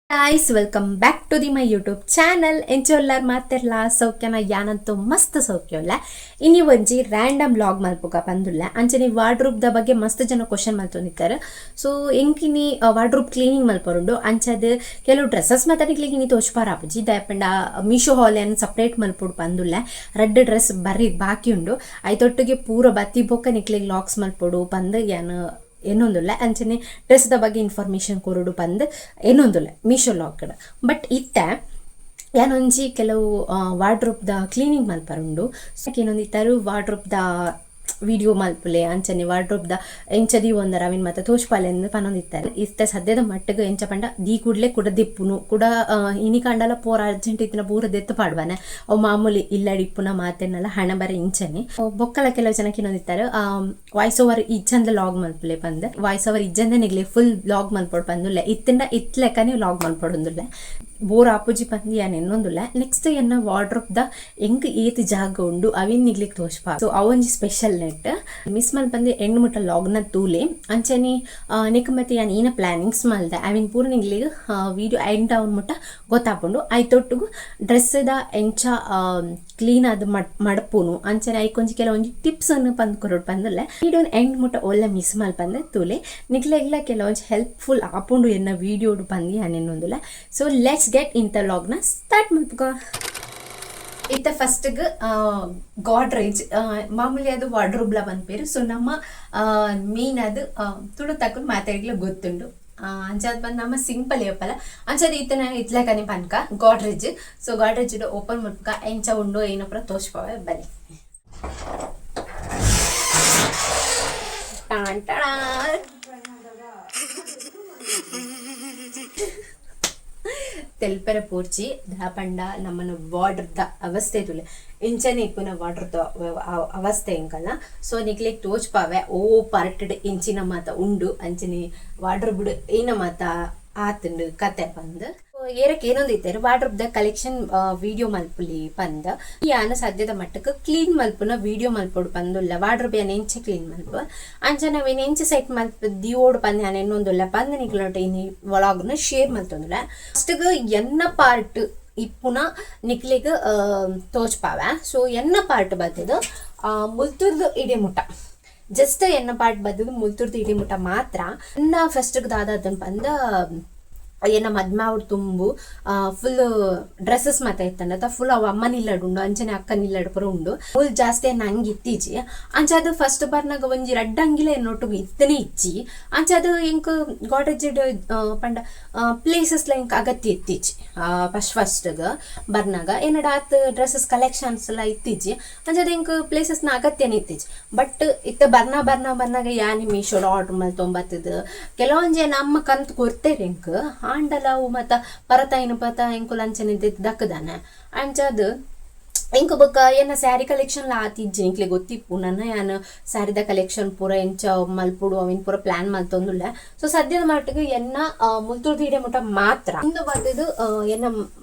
Guys, welcome back to the my YouTube channel. ಎಂಚೊಲ್ಲಾರ್ ಮಾತೆರ್ಲ ಸೌಖ್ಯನ? ಯಾನಂತೂ ಮಸ್ತ್ ಸೌಖ್ಯಲ್ಲ. ಇನಿ ಒಂಜಿ ರ್ಯಾಂಡಮ್ ವ್ಲಾಗ್ ಮಲ್ಪುಗ ಪಂದುಲ್ಲ. ಅಂಚನೆ ವಾರ್ಡ್ರೂಪ್ ದ ಬಗ್ಗೆ ಮಸ್ತ್ ಜನ ಕ್ವಶನ್ ಮಲ್ತೊಂದಿತ್ತಾರೆ. ಸೊ ಎಂಕಿನಿ ವಾರ್ಡ್ರೂಪ್ ಕ್ಲೀನಿಂಗ್ ಮಲ್ಪರುಂಡು. ಅಂಚದ ಕೆಲವು ಡ್ರೆಸ್ಸಸ್ ಮಾತ ನಿಕ್ಲೆಗ್ ಇನಿ ತೋಜ್ಪಾರ ಆಪುಜಿ. ದಾಯೆಪಂಡ ಮೀಶೋ ಹಾಲ್ ಏನ್ ಸಪ್ರೇಟ್ ಮಲ್ಪೊಡು ಪಂದುಲ್ಲ. ರಡ್ಡ್ ಡ್ರೆಸ್ ಬರ್ರಿ ಬಾಕಿ ಉಂಡು. ಐತೊಟ್ಟಿಗೆ ಪೂರ ಬತ್ತಿ ಬೊಕ್ಕ ನಿಕ್ಲೆಗ್ ಲಾಕ್ಸ್ ಮಲ್ಪೊಡು ಪಂದ್ ಯಾನ್ ಎನ್ನೊಂದುಲ್ಲ. ಅಂಚನೆ ಡ್ರೆಸ್ದ ಬಗ್ಗೆ ಇನ್ಫಾರ್ಮೇಶನ್ ಕೊರೊಡು ಪಂದ್ ಎನ್ನೊಂದುಲ್ಲ ಮೀಶೋ ಲಾಕ್ಡ್. ಬಟ್ ಇತ್ತೆ ಯಾನೊಂಜಿ ಕೆಲವು ವಾರ್ಡ್ರೋಬ್ದ ಕ್ಲೀನಿಂಗ್ ಮಲ್ಪರುಂಡು. ಸೊ ಏನೊಂದಿತ್ತಾರು ವಾರ್ಡ್ರೋಬ್ದ ವಿಡಿಯೋ ಮಲ್ಪುಲೆ, ಅಂಚನೆ ವಾರ್ಡ್ರೋಬ್ದ ಎಂಚ ದೀವೊಂದರ ಅವಿನ್ ಮಾತ ತೋಜ್ಪಾಲೆ ಅಂದ್ ಪನೊಂದಿತ್ತಾರೆ. ಇತ್ತೆ ಸದ್ಯದ ಮಟ್ಟಿಗೆ ಎಂಚ ಪಂಡ ದೀ ಕೂಡ್ಲೆ ಕುಡ ದೆಪ್ಪುನು ಕುಡ ಇನಿ ಕಂಡಲ ಪೋರ ಅರ್ಜೆಂಟ್ ಇತ್ತಿನ ಪೂರ ದೆತ್ತು ಪಾಡ್ವಾನೆ. ಅವು ಮಾಮೂಲಿ ಇಲ್ಲಡಿ ಇಪ್ಪುನ ಮಾತೆನ್ನೆಲ್ಲ ಹಣ ಬರ ಇಂಚನೆ. ಬೊಕ್ಕಲ ಕೆಲವು ಜನ ಕಿನೊಂದಿತ್ತಾರೆ, ವಾಯ್ಸ್ ಓವರ್ ಇಜ್ಜಂದ ಲಾಗ್ ಮಲ್ಪುಲೆ ಪಂದ್. ವಾಯ್ಸ್ ಓವರ್ ಇಜ್ಜಂದ ನಿಗ್ಲೆ ಫುಲ್ ಲಾಗ್ ಮಲ್ಪೊಡು ಪಂದುಲ್ಲೆ. ಇತ್ತಿಂಡ ಇತ್ಲೆಕ್ಕನೆ ಲಾಗ್ ಮಲ್ಪೊಡೊಂದುಲ್ಲೆ. ಬೋರ್ ಆಪುಜಿ ಪಂದ್ ಯಾನ್ ಎನ್ನೊಂದುಲ್ಲೆ. ನೆಕ್ಸ್ಟ್ ಎನ್ನ ವಾರ್ಡ್ರೋಬ್ ದ ಎಂಕ್ ಏತ್ ಜಾಗ ಉಂಡು ಅವಿನ್ ನಿಗ್ಲಿಕ್ ತೋಜ್ಪ. ಸೊ ಅವೊಂಜಿ special net miss ಮಲ್ಪಂದೆ end ಮುಟ್ಟ ಲಾಗ್ ನ ತೂಲೆ. ಅಂಚನೆ ನೆಕ್ ಮತ್ತೆ ಯಾನ್ ಈನ ಪ್ಲಾನಿಂಗ್ಸ್ ಮಲ್ದೆ, ಅವಿನ್ ಪೂರ ನಿಗ್ಲಿಗ್ ವಿಡಿಯೋ ಎಂಡ್ ಆವನ್ ಮುಟ್ಟ ಗೊತ್ತಾಪುಂಡು. ಐತೊಟ್ಟುಗು ಡ್ರೆಸ್ ದ ಎಂಚ ಕ್ಲೀನ್ ಆದ್ ಮಡ್ಪುನು, ಅಂಚನೆ ಐಕೊಂಜಿ ಕೆಲವೊಂಜಿ ಟಿಪ್ಸ್ ಅನ್ನು ಪಂದ್ ಕೊರೊಡು ಪಂದುಲ್ಲೆ. ವಿಡಿಯೋ ಎಂಡ್ ಮುಟ್ಟ ಒಲ್ಲ ಮಿಸ್ ಮಲ್ಪಂದೆ ತೂಲೆ. ನಿಗ್ಲೆಗ್ಲ ಕೆಲವೊಂಜಿ ಹೆಲ್ಪ್ಫುಲ್ ಆಪುಂಡು ಎನ್ನ ವಿಡಿಯೋಡು ಪಂದ್ ಯಾನ್ ಎನ್ನೊಂದುಲ್ಲೆ. So let's get in the log ನ ಸ್ಟಾರ್ಟ್ ಮಲ್ಪುಗ. ಇತ್ತ ಫಸ್ಟ್ಗ್ ಗಾಡ್ರೇಜ್, ಮಾಮೂಲಿ ಅದು ವಾರ್ಡ್ರೋಬ್ಲ ಪನ್ಪೆರ್. ಸೊ ನಮ್ಮ ಮೇನ್ ಅದು ತುಳು ತಕ್ಕುಲು ಮಾತೆರೆಗ್ಲ ಗೊತ್ತುಂಡು. ಅಂಚಾದ್ ಬಂದ್ ನಮ್ಮ ಸಿಂಪಲ್ ಏಪಲ ಅಂಚಾದ್ ಇತ್ತನ ಇತ್ಲಕನೆ ಪನ್ಕ ಗಾಡ್ರೇಜ್. ಸೊ ಗಾಡ್ರೇಜ್ ಓಪನ್ ಮಲ್ಪುಗ, ಎಂಚ ಉಂಡು ಏನಪುರ ತೋಜ್ಪವೆ ಬಲಿ. ಟಾನ್ ಟಡಾ. ತೆಲ್ಪೆರೆ ಪೋರ್ಚಿ ದಾಪಂಡ ನಮ್ಮನ ವಾರ್ಡ್ದ ಅವಸ್ಥೆ ತುಲೆ. ಇಂಚನೆ ಇಪ್ಪುನ ವಾರ್ಡ್ದ ಅವಸ್ಥೆ ಎಂಕಲ್ನ. ಸೊ ನಿಕ್ಲೆಗ್ ತೋಜ್ಪಾವೆ ಓ ಪಾರ್ಟೆಡ್ ಇಂಚಿನ ಮಾತ ಉಂಡು, ಅಂಚನೆ ವಾರ್ಡ್ರೋಬ್ ಏನ ಮಾತ ಆತುಂಡು ಕತೆ ಪಂದ್. ಏರಕ್ ಏನೊಂದು ಇತ್ತೆರ್ wardrobe the collection video ಮಲ್ಪುಲಿ ಪಂದ್. ಯಾನ್ ಸದ್ಯದ ಮಟ್ಟಕ್ಕೆ ಕ್ಲೀನ್ ಮಲ್ಪುನ ವಿಡಿಯೋ ಮಲ್ಪೊಡು ಪಂದುಲ್ಲ. ವಾರ್ಡ್ರೋಬ್ ಯಾನ್ ಎಂಚ ಕ್ಲೀನ್ ಮಲ್ಪ, ಅಂಚನೆ ಅವೆನ್ ಎಂಚ ಸೆಟ್ ಮಲ್ಪ ದಿವೋಡು ಪಂದ್ ಯಾನ್ ಎನ್ನೊಂದುಲ್ಲ ಪಂದ್ ನಿಕ್ಲೊಟ ಇನಿ ವ್ಲಾಗ್ನ ಶೇರ್ ಮಲ್ತೊಂದುಲ್ಲ. ಫಸ್ಟ್ಗ್ ಎನ್ನ ಪಾರ್ಟ್ ಇಪ್ಪುನ ನಿಕ್ಲೆಗ್ ತೋಜ್ಪಾವೆ. ಸೊ ಎನ್ನ ಪಾರ್ಟ್ ಬತ್ತದು ಮುಲ್ತುರ್ದು ಇಡೆ ಮುಟ್ಟ. ಜಸ್ಟ್ ಎನ್ನ ಪಾರ್ಟ್ ಬತ್ತದು ಮುಲ್ತುರ್ದು ಇಡೆ ಮುಟ್ಟ ಮಾತ್ರ. ಎನ್ನ ಫಸ್ಟ್ ದಾದ ಪಂದ ಎನ್ನ ಮದ್ಮೆ ಆವಡ್ ತುಂಬು ಫುಲ್ ಡ್ರೆಸ್ಸಸ್ ಮಾತ ಇತ್ತಂಡ ಫುಲ್ ಅವು ಅಮ್ಮನ ಇಲ್ಲಡ್ ಉಂಡು, ಅಂಚನೆ ಅಕ್ಕನ ಇಲ್ಲಡ್ ಪೂರ ಉಂಡು. ಫುಲ್ ಜಾಸ್ತಿ ಎನ್ನ ಅಂಗಿ ಇತ್ತೀಚಿ. ಅಂಚಾದ್ ಫಸ್ಟ್ ಬರ್ನಾಗ ಒಂಜಿ ರಡ್ಡ್ ಅಂಗಿಲ ಎನ್ನೊಟ್ಟುಗು ಇತ್ತನೇ ಇಜ್ಜಿ. ಅಂಚಾದ್ ಎಂಕ್ ಗಾಡ್ರೇಜ್ ಪಂಡ ಪ್ಲೇಸಸ್ ಲ ಎಂಕ್ ಅಗತ್ಯ ಇತ್ತೀಚಿ. ಫಸ್ಟ್ ಫಸ್ಟ್ ಬರ್ನಾಗ ಎನ್ನಡ ಆತ್ ಡ್ರೆಸ್ಸಸ್ ಕಲೆಕ್ಷನ್ಸ್ ಎಲ್ಲ ಇತ್ತೀಚಿ. ಅಂಚಾದ್ ಎಂಕ್ ಪ್ಲೇಸಸ್ ನ ಅಗತ್ಯನೇ ಇತ್ತೀಚಿ. ಬಟ್ ಇತ್ತ ಬರ್ನ ಬರ್ನ ಬರ್ನಾಗ ಯಾನಿ ಮೀಶೋಡ್ ಆರ್ಡರ್ ಮಲ್ತೊಂಬತ್ತದು ಕೆಲವೊಂಜಿ ನಮ್ಮ ಕಂತ್ ಕೊರ್ತೇರ್ ಎಂಕ್. ಆಂಡಲ ಅವು ಮತ್ತ ಪರತಾಯಿನ ಪತ ಎಂಕುಲು ಅಂಚನೆ ದಕ್ಕದಾನೆ. ಅಂಚಾದ್ ಎಂಕ್ ಬೊಕ್ಕ ಎನ್ನ ಸ್ಯಾರಿ ಕಲೆಕ್ಷನ್ ಲ ಆತಿಜ್ಜಿ. ಎಂಕ್ಲೆ ಗೊತ್ತಿಪ್ಪು ನನ್ನ ಯಾನ್ ಸ್ಯಾರಿದ ಕಲೆಕ್ಷನ್ ಪೂರ ಎಂಚ ಮಲ್ಪೊಡು ಅವಿನ್ ಪೂರ ಪ್ಲಾನ್ ಮಲ್ತೊಂದುಲ್ಲೆ. ಸೊ ಸದ್ಯದ ಮಟ್ಟಿಗೆ ಎನ್ನ ಮುಲ್ತುರ್ದು ಇಡೆ ಮುಟ್ಟ ಮಾತ್ರ. ಇಂದು ಬತ್ತದು ಎನ್ನ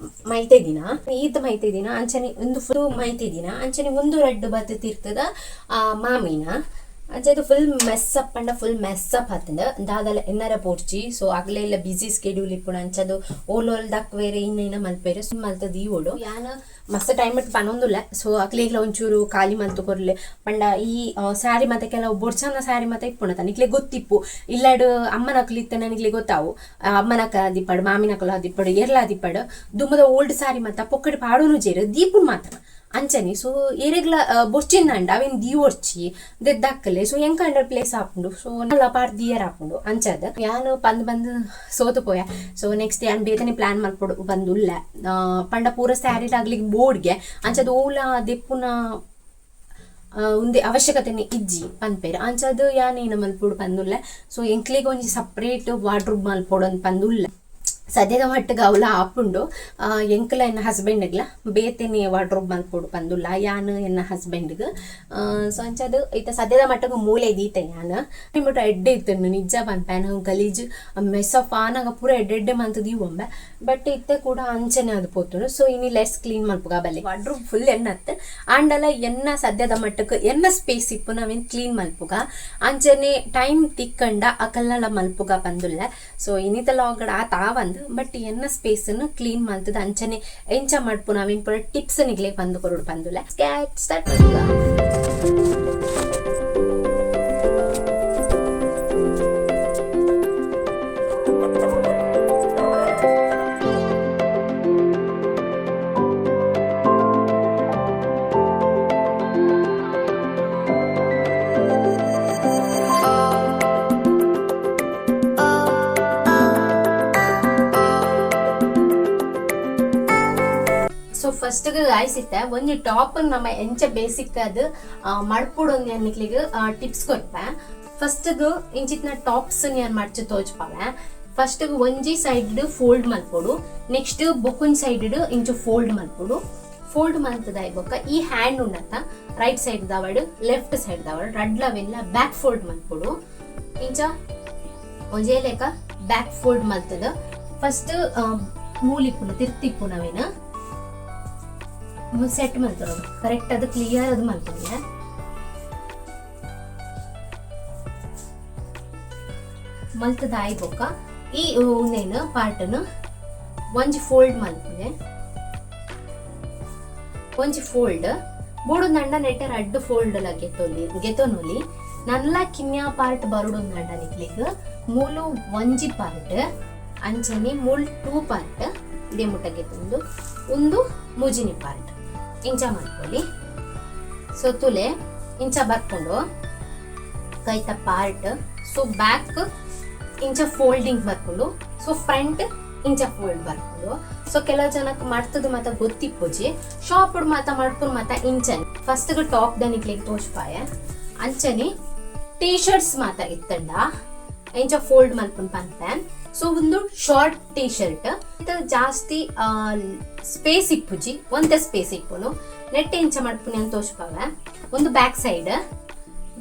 ಮೈತೆ ದಿನ, ಈತ ಮೈತೆ ದಿನ. ಅಂಚನೆ ಒಂದು ಫುಲ್ ಮೈತೆ ದಿನ. ಅಂಚನೆ ಒಂದು ರಡ್ಡ್ ಬತ್ತು ತಿರ್ತದ ಮಾಮಿನ. ಅಂಚೆ full mess up ಪಂಡ full mess up ಆತಂಡ್. ದಾದಲ ಎನ್ನರ ಪೋರ್ಚಿ. ಸೊ ಅಗ್ಲೆ ಇಲ್ಲ ಬಿಸಿ ಸ್ಕೆಡ್ಯೂಲ್ ಇಪ್ಪುಂಡು. ಅಂಚದು ಓಲ್ ಓಲ್ ದಕ್ವೇರೆ ಇನ್ನ ಇನ್ನ ಮಲ್ಪೇರೆ ಮಲ್ತ ದೀವೊಡು. ಯಾನ್ ಮಸ್ತ್ ಟೈಮ್ it ಪನೊಂದುಲ್ಲೆ. ಸೊ ಅಕ್ಲೆಗ್ಲ ಒಂಚೂರು ಖಾಲಿ ಮಲ್ತು ಕೊರ್ಲೆ ಪಂಡ ಈ ಸ್ಯಾರಿ ಮತ್ತೆ ಕೆಲವು ಬೊಡ್ಚನ ಸ್ಯಾರಿ ಮತ್ತೆ ಇಪ್ಪುಂಡತ ನಿಕ್ಲೆ ಗೊತ್ತಿಪ್ಪು. ಇಲ್ಲಡ್ ಅಮ್ಮನಕ್ಲು ಇತ್ತನ ನಿಕ್ಲೆ ಗೊತ್ತಾವು. ಅಮ್ಮನಕ್ಕ ದಿಪ್ಪಡು, ಮಾಮಿನಕುಲು ಆದಿಪ್ಪಡು, ಎರ್ಲ ಆದಿಪ್ಪಡು, ದುಮ್ಮದ ಓಲ್ಡ್ ಸ್ಯಾರಿ ಮತ್ತ ಪೊಕ್ಕಡೆ ಪಾಡೋನು ಜೇರು ದೀಪುನ್ ಮಾತ್ರ ಅಂಚನೆ. ಸೊ ಏರೆಗ್ಲ ಬೊರ್ಚಿಂದಂಡ ಅವೆನ್ ದೀವೊರ್ಚಿ ದೆದ್ದಾಕಲೆ. ಸೊ ಎಂಕ್ ಅಂಡರ್ ಪ್ಲೇಸ್ ಆಪುಂಡು. ಸೊ ನಲ್ಲ ಪಾರ್ ದಿಯರ್ ಆಪುಂಡು. ಅಂಚಾದ್ ಯಾನ್ ಪಂದ್ ಬಂದ್ ಸೋತು ಪೋಯ. ಸೊ ನೆಕ್ಸ್ಟ್ ಯಾನ್ ಬೇತನೆ ಪ್ಲಾನ್ ಮಲ್ಪೊಡು ಬಂದುಲ್ಲೆ. ಪಂಡ ಪೂರ ಸ್ಯಾರಿ ಆಗ್ಲಿಗ್ ಬೋರ್ಡ್ಗೆ. ಅಂಚಾದ್ ಓಲ ದೆಪ್ಪುನ ಉಂದೆ ಅವಶ್ಯಕತೆನೆ ಇಜ್ಜಿ ಪನ್ಪೇರ್. ಅಂಚಾದ್ ಯಾನ್ ಏನ ಮಲ್ಪೊಡು ಪಂದುಲ್ಲೆ. ಸೊ ಎಂಕ್ಲೆಗ್ ಒಂಜಿ ಸಪ್ರೇಟ್ ವಾರ್ಡ್ರೋಬ್ ಮಲ್ಪೊಡು ಅಂದ್ ಪಂದುಲ್ಲೆ. ಸದ್ಯದ ಮಟ್ಟಿಗೆ ಅವಲ ಆಪುಂಡು. ಎಂಕ್ಲ ಎನ್ನ ಹಸ್ಬೆಂಡ್ಗ್ಲ ಬೇತೆನೆ ವಾರ್ಡ್ರೋಬ್ ಮಲ್ಪೊಡು ಪಂದುಲ್ಲ ಯಾನ್ ಎನ್ನ ಹಸ್ಬೆಂಡ್ಗ್. ಸೊ ಅಂಚಾದ್ ಇತ್ತೆ ಸದ್ಯದ ಮಟ್ಟಿಗೆ ಮೂಲೆ ದೀತೆ ಯಾನ್. ಮುಟ ಎಡ್ಡೆ ಇತ್ತುಂಡು ನಿಜ ಪನ್ಪೆ. ಗಲೀಜು ಮೆಸ್ ಆಫ್ ಆನಾಗ ಪೂರ ಎಡ್ಡೆ ಎಡ್ಡೆ ಮಂತ್ ದೀವೊಂಬೆ. ಬಟ್ ಇತ್ತೆ ಕೂಡ ಅಂಚನೆ ಅದು ಪೋತುಂಡು. ಸೊ ಇನಿ ಲೆಸ್ ಕ್ಲೀನ್ ಮಲ್ಪುಗ ಬಲ್ಲೆ. ವಾರ್ಡ್ರೋಬ್ ಫುಲ್ ಎನ್ನತ್ ಆಂಡಲ ಎನ್ನ ಸದ್ಯದ ಮಟ್ಟಕ್ಕೆ ಎನ್ನ ಸ್ಪೇಸ್ ಇಪ್ಪು ನಾವೇನ್ ಕ್ಲೀನ್ ಮಲ್ಪುಗ. ಅಂಚನೆ ಟೈಮ್ ತಿಕ್ಕಂಡ ಅಕಲ್ನಲ ಮಲ್ಪುಗ ಪಂದುಲ್ಲ. ಸೊ ಇನ್ನಿತ ಲಾಗಡ್ ಆತ ಆವಂದ್. ಪಂದ್. ಬಟ್ ಎನ್ನ ಸ್ಪೇಸ್ ನು ಕ್ಲೀನ್ ಮಲ್ತದ ಅಂಚನೆ ಎಂಚ ಮಡ್ಪುನ ಅವಿನ್ ಪೂರ ಟಿಪ್ಸ್ ನಿಗ್ಲೆ ಪಂದ್ ಕೊರೊಡು ಪಂದುಲೆ. ಸ್ಟಾರ್ಟ್ ಮಲ್ಪುಗ. ಸೊ ಫಸ್ಟ್ ಗಾಯ್ಸ್ ಇತ್ತೆ ಒಂಜಿ ಟಾಪ್ ನಮ್ಮ ಎಂಚ ಬೇಸಿಕ್ ಅದು ಮಡ್ಪುಡು ನಿಕ್ಲಿಗ್ ಟಿಪ್ಸ್ ಕೊರ್ಪೆ. ಫಸ್ಟ್ ಇಂಚಿತ್ನ ಟಾಪ್ಸ್ ಯಾನ್ ಮಡ್ಚು ತೋಜ್ಪಾವೆ. ಫಸ್ಟ್ ಒಂಜಿ ಸೈಡ್ ಫೋಲ್ಡ್ ಮಲ್ಪೊಡು, ನೆಕ್ಸ್ಟ್ ಬೊಕೊಂಜಿ ಸೈಡ್ ಇಂಚು ಫೋಲ್ಡ್ ಮಲ್ಪೊಡು. ಫೋಲ್ಡ್ ಮಲ್ತದಾಯ್ ಬೊಕ್ಕ ಈ ಹ್ಯಾಂಡ್ ಉಂಡತ್ತ ರೈಟ್ ಸೈಡ್ ದಾವಡ್ ಲೆಫ್ಟ್ ಸೈಡ್ ದಾವಡ್ ರಡ್ಲವೆಲ್ಲ ಬ್ಯಾಕ್ ಫೋಲ್ಡ್ ಮಲ್ಪೊಡು. ಇಂಚ ಒಂಜೇ ಲೆಕ್ಕ ಬ್ಯಾಕ್ ಫೋಲ್ಡ್ ಮಲ್ತದ ಫಸ್ಟ್ ಮೂಲಿಪ್ಪುನ ತಿರ್ತಿಪ್ಪುನವೇನ ಸೆಟ್ ಮಲ್ತೊಡು ಕರೆಕ್ಟ್ ಅದು ಕ್ಲಿಯರ್ ಅದು ಮಲ್ತೊಂಡೆ. ಮಲ್ತದಾಯ್ ಬೊಕ್ಕ ಈ ಉಂದೇನು ಪಾರ್ಟನ್ನು ಒಂಜಿ ಫೋಲ್ಡ್ ಮಲ್ಪುನೆ, ಒಂಜಿ ಫೋಲ್ಡ್ ಬೋಡು ನಂಡ ನೆಟ್ಟ ರಡ್ಡ್ ಫೋಲ್ಡ್ ಲ ಗೆತ್ತೊಲಿ ಗೆತ್ತೊನೊಲಿ. ನಲ್ಲ ಕಿನ್ಯಾ ಪಾರ್ಟ್ ಬರುಡು ನಂಡ ನಿಕ್ಲಿಗ್ ಮೂಲು ಒಂಜಿ ಪಾರ್ಟ್ ಅಂಚನೆ ಮೂಲ್ ಟೂ ಪಾರ್ಟ್ ಇದೇ ಮುಟ್ಟ ಗೆತ್ತೊಂದು ಒಂದು ಮೂಜಿನಿ ಪಾರ್ಟ್ ಇಂಚ ಮಲ್ಪೊಲಿ. ಸೊ ತುಲೆ ಇಂಚ ಬರ್ಕೊಂಡು ಕೈತ ಪಾರ್ಟ್. ಸೊ ಬ್ಯಾಕ್ ಇಂಚ ಫೋಲ್ಡಿಂಗ್ ಬರ್ಕೊಂಡು, ಸೊ ಫ್ರಂಟ್ ಇಂಚ ಫೋಲ್ಡ್ ಬರ್ಕೊಂಡು. ಸೊ ಕೆಲವು ಜನಕ್ಕೆ ಮಾಡ್ತದ ಮಾತ ಗೊತ್ತಿಪ್ಪುಜಿ, ಶಾಪ್ ಮಾತ ಮಾಡ್ಕೊಂಡು ಮಾತ ಇಂಚನ್ ಫಸ್ಟ್ ಟಾಪ್ the ನಿಕ್ಲಿಗ್ ತೋಜ್ಪಾಯ. ಅಂಚನೆ ಟೀ ಶರ್ಟ್ಸ್ ಮಾತ ಇತ್ತಂಡ ಇಂಚ ಫೋಲ್ಡ್ ಮಲ್ಪುನ್ ಪನ್ಪೆ. ಸೊ ಒಂದು ಶಾರ್ಟ್ ಟೀ ಶರ್ಟ್ ಜಾಸ್ತಿ ಸ್ಪೇಸ್ ಇಪ್ಪುಜಿ, ಒಂತೆ ಸ್ಪೇಸ್ ಇಪ್ಪುನು ನೆಟ್ ಇಂಚ ಮಡ್ಪುನಿ ಅಂತ ತೋಜ್ಪಾವೆ. ಒಂದು ಬ್ಯಾಕ್ ಸೈಡ್,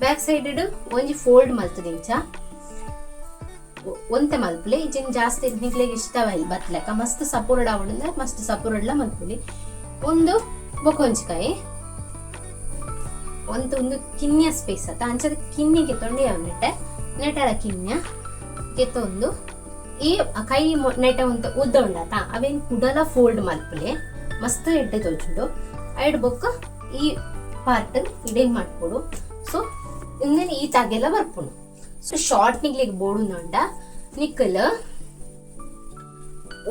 ಬ್ಯಾಕ್ ಸೈಡ್ ಒಂಜಿ ಫೋಲ್ಡ್ ಮಲ್ತದ ಇಂಚ ಒಂತೆ ಮಲ್ಪುಲೆ. ಇಂಚಿನ ಜಾಸ್ತಿ ನಿಕ್ಲೆಗ್ ಇಷ್ಟ ಬತ್ಲೆಕ್ಕ ಮಸ್ತ್ ಸಪೋರ್ಡ್ ಆವೊಡಂದ್ರೆ ಮಸ್ತ್ ಸಪೋರ್ಡ್ಲ ಮಲ್ಪುಲಿ. ಒಂದು ಬೊಕೊಂಜಿಕಾಯಿ ಒಂತ ಒಂದು ಕಿನ್ಯ ಸ್ಪೇಸ್ ಅತ್ತ ಅಂಚದ ಕಿನ್ನಿಗೆ ತೊಂಡೆ ನೆಟ್ಟೆ ನೆಟಲ ಕಿನ್ಯ ಗೆತ್ತೊಂದು ಈ ಕೈ ನೆಟ ಒಂತ ಉದ್ದ ಉಂಡತ ಅವೇನ್ ಕುಡಲ ಫೋಲ್ಡ್ ಮಲ್ಪುಲೆ ಮಸ್ತ್ ಎಡ್ಡೆ ತೋಜುಂಡು. ಐಡ್ ಬೊಕ್ಕ ಈ ಪಾರ್ಟ್ ಇಡೆ ಮಾಡ್ಕೊಡು. ಸೊ ಇಂದೇನು ಈ ತಾಗೆಲ್ಲ ಬರ್ಪುಂಡು. ಸೊ ಶಾರ್ಟ್ ನಿಗ್ಲಿಗ್ ಬೋಡು ಉಂಡ ನಿಕ್ಕಲ್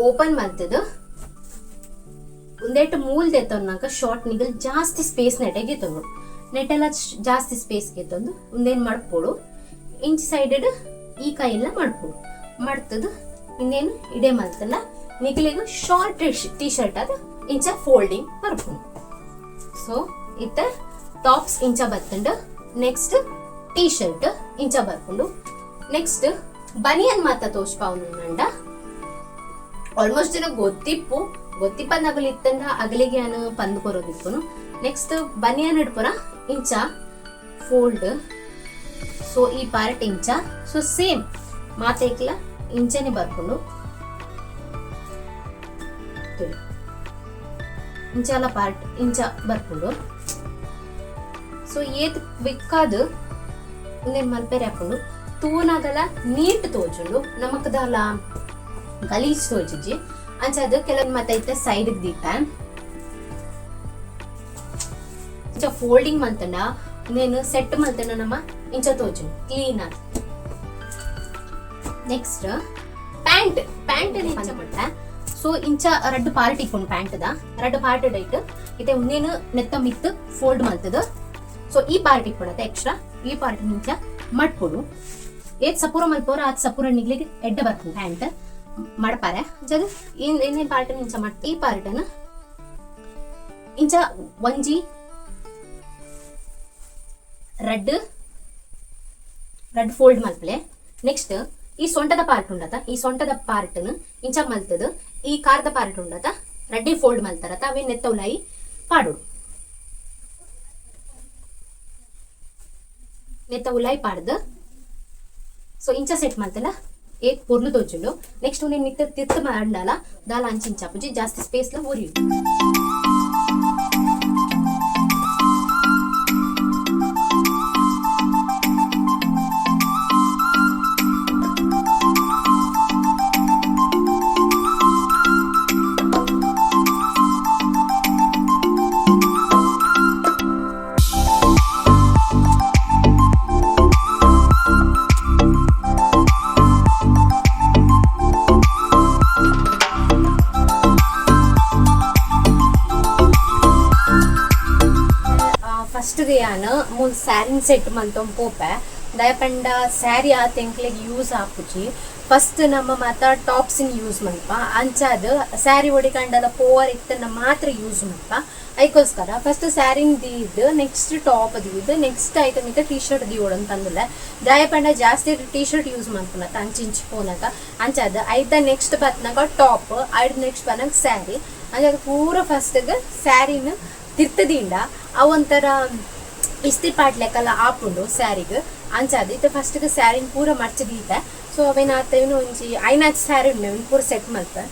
ಓಪನ್ ಮಲ್ತದ ಒಂದೇಟು ಮೂಲ್ ದೆತ್ತೊನ್ನಾಕ ಶಾರ್ಟ್ ನಿಗಲ್ ಜಾಸ್ತಿ ಸ್ಪೇಸ್ ನೆಟೆಗೆ ಗೆತ್ತೊಂಡು ನೆಟೆಲ್ಲ ಜಾಸ್ತಿ ಸ್ಪೇಸ್ ಗೆತ್ತೊಂದು ಒಂದೇನ್ ಮಾಡ್ಪೋಡು. ಇಂಚ್ ಸೈಡೆಡ್ ಈ ಕೈಯೆಲ್ಲ ಮಾಡ್ಪೋಡು. ಮಾಡ್ತದ ಇನ್ನೇನು ಇಡೆ ಮಲ್ತಲ್ಲ ನಿಗಲಿಗ ಶಾರ್ಟ್ ಟೀ ಶರ್ಟ್ ಅದು ಇಂಚ ಫೋಲ್ಡಿಂಗ್ ಬರ್ಪುಂಡು. ಸೊ ಇತ್ತ ಟಾಪ್ಸ್ ಇಂಚ ಬತ್ತಂಡು, ನೆಕ್ಸ್ಟ್ ಟೀ ಶರ್ಟ್ ಇಂಚ ಬರ್ಪುಂಡು. ನೆಕ್ಸ್ಟ್ ಬನಿಯನ್ ಮಾತ ತೋಜ್ಪಾವುನು ನಂಡ. ಆಲ್ಮೋಸ್ಟ್ ಜನ ಗೊತ್ತಿಪ್ಪು ಗೊತ್ತಿಪ್ಪಂದ ಅಗಲು ಇತ್ತಂಡ ಅಗಲಿಗೆ ಅನು ಪಂದ್ ಕೊರೋದಿಪ್ಪುನು. ನೆಕ್ಸ್ಟ್ ಬನಿಯನ್ ಇಡ್ಪುನ ಇಂಚ ಫೋಲ್ಡ್. ಸೊ ಈ ಪಾರ್ಟ್ ಇಂಚ. ಸೊ ಸೇಮ್ ಮಾತೇಕ್ಲ ಇಂಚನೆ ಬರ್ಪುಂಡು. ಇಂಚಾಲ ಪಾರ್ಟ್ ಇಂಚ ಬರ್ಪುಂಡು. ಸೊ ಏತ್ ಕ್ವಿಕ್ ಆದ್ ಉಂದೆನ್ ಮಲ್ಪೆರೆ ಆಪುಂಡು. ತೂನಾಗಲ ನೀಟ್ ತೋಜುಂಡು, ನಮಕ್ ದಾಲ ಗಲೀಜ್ ತೋಜುಜಿ. ಅಂಚಾದ್ ಕೆಲವೊಂದು ಮತ್ತೆ ಇತ್ತ ಸೈಡ್ ದೀಪ ಇಂಚ ಫೋಲ್ಡಿಂಗ್ ಮಲ್ತಂಡ ನೇನು ಸೆಟ್ ಮಲ್ತಂಡ ನಮ್ಮ ಇಂಚ ತೋಜುಂಡು ಕ್ಲೀನ್ ಆದ್. ನೆಕ್ಸ್ಟ್ ಪ್ಯಾಂಟ್, ಪ್ಯಾಂಟ್ ಇಂಚ ಮಟ್ಟ. ಸೊ ಇಂಚ ರಡ್ಡ್ ಪಾರ್ಟ್ ಇಪ್ಪುಂಡು ಪ್ಯಾಂಟ್ ದ ರಡ್ಡ್ ಪಾರ್ಟ್ ಡೈಟ್ ಇತ್ತೆ ಉಂದೇನು ನೆತ್ತ ಮಿತ್ತ್ ಫೋಲ್ಡ್ ಮಲ್ತದ. ಸೊ ಈ ಪಾರ್ಟ್ ಇಪ್ಪುಂಡತೆ ಎಕ್ಸ್ಟ್ರಾ ಈ ಪಾರ್ಟ್ ಇಂಚ ಮಟ್ಪೊಡು. ಏತ್ ಸಪೂರ ಮಲ್ಪೋರ ಆತ್ ಸಪೂರ ನಿಗ್ಲಿಗ್ ಎಡ್ಡೆ ಬರ್ಪುಂಡು ಪ್ಯಾಂಟ್ ಮಡಪಾರೆ. ಜಗ ಇನ್ನೇನ್ ಪಾರ್ಟ್ ಇಂಚ ಮಟ್ ಈ ಪಾರ್ಟ್ ಇಂಚ ಒಂಜಿ ರಡ್ಡ್ ರಡ್ಡ್ ಫೋಲ್ಡ್ ಮಲ್ಪಲೆ. ನೆಕ್ಸ್ಟ್ ಈ ಸೊಂಟದ ಪಾರ್ಟ್ ಉಂಡತ, ಈ ಸೊಂಟದ ಪಾರ್ಟ್ ಇಂಚ ಮಲ್ತದ ಈ ಕಾರ್ದ ಪಾರ್ಟ್ ಉಂಡತ ರಡ್ಡಿ ಫೋಲ್ಡ್ ಮಲ್ತಾರತ ಅವೇ ನೆತ್ತೌಲಾಯಿ ಪಾಡೋಡು. ನೆತ್ತ ಉಲಾಯಿ ಪಾಡ್ದು ಸೊ ಇಂಚ ಸೆಟ್ ಮಲ್ತಲ್ಲ ಏಕ್ ಪೊರ್ಲು ತೋಜುಂಡು. ನೆಕ್ಸ್ಟ್ ಉಂದೆನ್ ಮಿತ್ತ್ ತಿರ್ತ್ ಮಂಡಲ ದಾಲ ಅಂಚಿ ಇಂಚ ಪುಜಿ ಜಾಸ್ತಿ ಸ್ಪೇಸ್ ಲ ಒರಿಯು. ಗೆ ಯಾನ್ ಮೂಲು ಸ್ಯಾರಿನ್ ಸೆಟ್ ಮಂತೊಂದು ಪೋಪೆ. ದಾಯೆ ಪಂಡ ಸ್ಯಾರಿ ಆತ್ ಎಂಕ್ಲೆಗ್ ಯೂಸ್ ಆಪುಜಿ. ಫಸ್ಟ್ ನಮ್ಮ ಮಾತ ಟಾಪ್ಸ್ ನ್ ಯೂಸ್ ಮನ್ಪ. ಅಂಚಾದ್ ಸ್ಯಾರಿ ಒಡಿಕಂಡಲ ಪೋವರ್ ಇತ್ತಂಡ ಮಾತ್ರ ಯೂಸ್ ಮನ್ಪ. ಐಕೋಸ್ಕರ ಫಸ್ಟ್ ಸ್ಯಾರಿನ್ ದೀದ್, ನೆಕ್ಸ್ಟ್ ಟಾಪ್ ದೀದ್, ನೆಕ್ಸ್ಟ್ ಐತ ಮಿತ್ತ್ ಟಿ ಶರ್ಟ್ ದೀವೊಡು ಅಂತ ಪಂದುಲ್ಲೆ. ದಾಯೆ ಪಂಡ ಜಾಸ್ತಿ ಟಿ ಶರ್ಟ್ ಯೂಸ್ ಮನ್ಪುನತ ಅಂಚಿ ಇಂಚಿ ಪೋನಗ. ಅಂಚಾದ್ ಐತ ನೆಕ್ಸ್ಟ್ ಬತ್ನಗ ಟಾಪ್, ಐಡ್ ನೆಕ್ಸ್ಟ್ ಬನ್ನಗ ಸ್ಯಾರಿ. ಅಂಚಾದ್ ಪೂರ ಫಸ್ಟ್ ಗ್ ಸ್ಯಾರಿನ್ ತಿರ್ತ್ ದೀಂಡ ಅವು ಒಂಥರ ಇಸ್ತ್ರಿ ಪಾಡ್ಲೆಕಲ ಆಪುಂಡು ಸ್ಯಾರಿಗ್. ಅಂಚಾದ್ ಇತ್ತೆ ಫಸ್ಟ್ ಗ್ ಸ್ಯಾರಿನ್ ಪೂರ ಮರ್ಚ್ ದೀತೆ. ಸೊ ಅವೆನ್ ಆತ ಒಂಜಿ ಐನಾತ್ ಸ್ಯಾರಿ ಉಂಡು, ಅವೆನ್ ಪೂರ ಸೆಟ್ ಮಲ್ಪೆ.